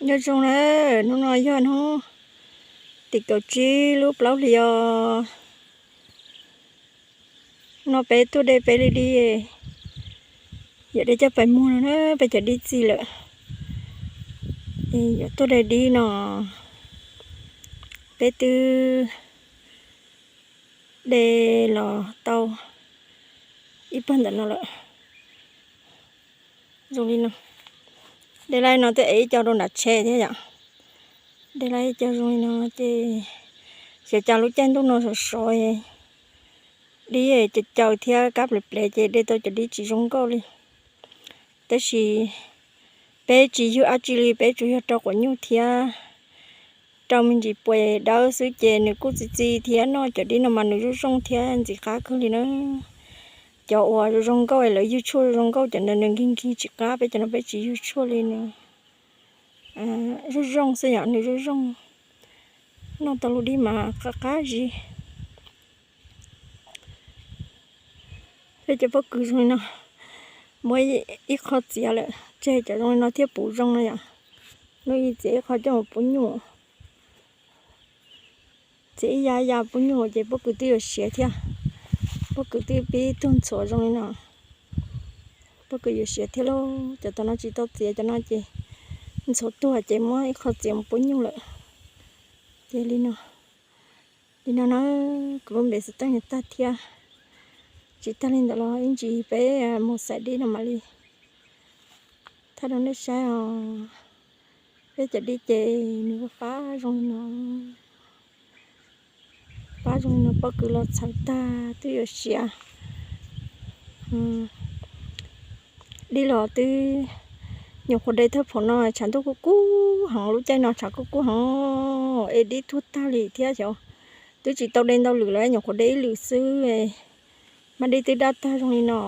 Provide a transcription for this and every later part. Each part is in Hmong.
Nyob zoo na, hnub no yog hnub tim kaum tsib lub plaub hlis os. No peb tuaj de peb li di, yuav de coj pais muag no na, peb cov dib txi lawm. Yuav tuaj de dib no, peb twb de los tau ib pawg ntawm no lawm. Zoo li no, de laib no twb ev ib co rau nram tsheb thiab yom. De laib ib co zoo li no ces xyov cas lub caij ntuj no sov sov, dib caws caws thiab kab plev plev ces de tau cov dib tsis zoo nkauj li. Tab sis peb tsis yug dab tsi li, peb tsuas yog rau quav nyuj thiab rau me ntsis puas dawb xwb ces nws kuj txi txi thiab. Noj cov dib no mas nws zoo zoo thiab ntxim qab kawg li na. Cov uas zoo zoo nkauj lawv yug tshuaj zoo zoo nkauj, cov ntawd nws nkig nkig tsis qab, peb cov no peb tsis yug tshuaj li, nws zoo zoo xwb yom, nws zoo zoo. Noj tau lub dib mas qab qab zib. Peb cov pob kws zoo li no, muab ib qho txiav lawm tseg cov zoo li no thiaj puv zoo no yom. Hnub ib txiav ib qho coj mus pub nyuj, txiav ib ya ib ya pub nyuj ces pob kws twb yuav siav thiab. Pob kws twb pib tuag ntxhuav zoo li no, pob kws yuav siav thiab lauj. Cov tom no tsis tau txiav, cov no ces ntxhuav tuag ces muab ib qho txiav mus pub nyuj lawm. Ces li no, li no na, kuv lub npe xov tooj yuav tag thiab. Tsis tag li ntawd los ib ntsis peb mus xaiv dib no mam li thaij rau nej saib os. Peb cov dib ces nws fab zoo li no, fab zoo li no, pob kws los txhawv tag twb yuav siav. Dib los twb nyuam qhuav de thawj phaum no tshav ntuj kuj kub heev, lub caij no tshav kuj kub heev es dib tuag tag li thiab xyov. Twb tsis tau de ntau lwm lawm, nyuam qhuav de ib lwm xwb, mas dib twb dab tag zoo li no.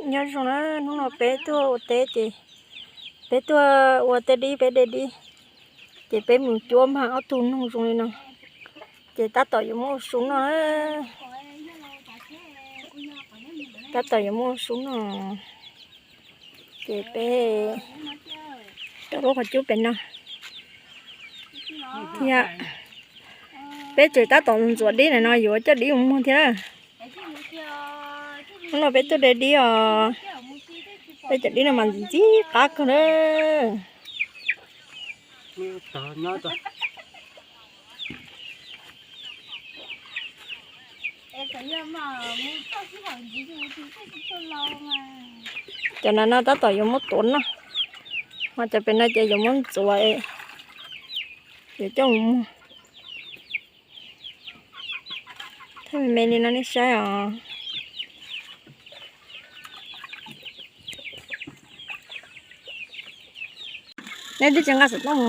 Nyob zoo na, hnub no peb tuaj ua teb ces peb tuaj ua tej dib, peb de dib ces peb mus cuab mag ob tug noog zoo li no, ces tab tom yuav muab ua su noj. Tab tom yuav muab ua su noj, ces peb rau lub qhov cub pem no thiab. Peb tseem tab tom ntxuav dib na no, yuav coj dib mus muag thiab. Hnub no peb tuaj de dib os, peb cov dib no mas ntxim ntxim qab kawg na. Cov no no tab tom yuav muab tuav noj, ho cov pem no ces yuav muab ntxuav, yuav coj mus muag. Thaij me me li no nej saib os. Nej twb tsis nqa xov tooj.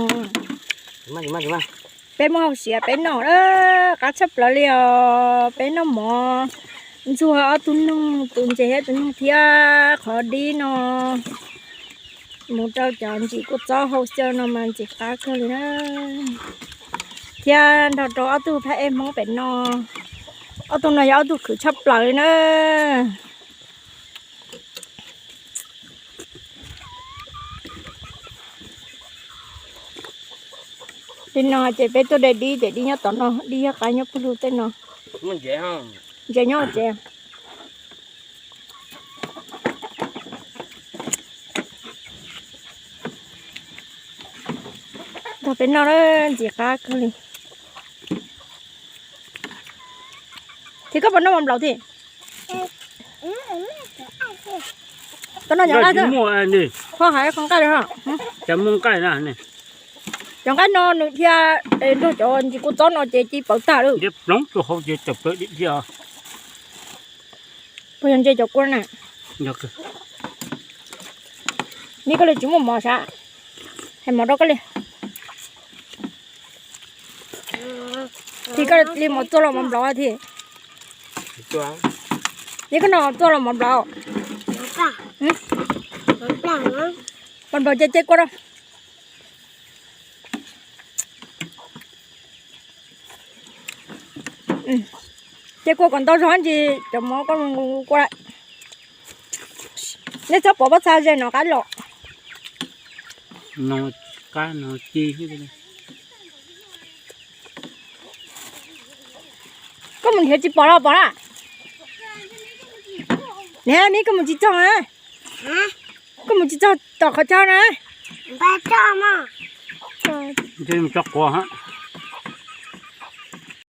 Peb muab hau siav peb noj, qab tshaj plaws li os. Peb noj mov ntxuag ob tug noog, tus ntses thiab tus noog thiab qhov dib no mus rau cov ntsis kua txob hau xyaw no mas ntxim qab kawg li na. Thiab nrog rau ob tug phab ej Hmoob pem no, ob tug no yog ob tug khwv tshaj plaws li na. Li no ces peb tuaj de dib ces dib nyob tom no, dib yog qab nyob pawg lug tej no. Ntses nyob tsev. Nrog peb noj ntxim qab kawg li. Thiab koj puas noj mov nplaum thiab? Koj noj cov nqaij, ho hais qhov nqaij. Cov nqaij no nws thiaj nrog cov ntsis kua txob no ces ci pawv tag lawm. Puas yog ntses cov kua na? Ni koj li tsis muaj mov sav, hais mov rau koj li. Thiab koj li mov txuag los mov nplaum thiab? Ni koj no txuag los mov nplaum? Npam npam ces ces kua rau. Ces kua kom ntau zog ntsis cov mov koj mus kua lawm. Nej txhob pov pob txha ze no qab los. Koj mus nrhiav tsis pom los pom na. Niam, koj mus tsis txog na. Koj mus tsis txog tom qhov chaw na. Tso quav.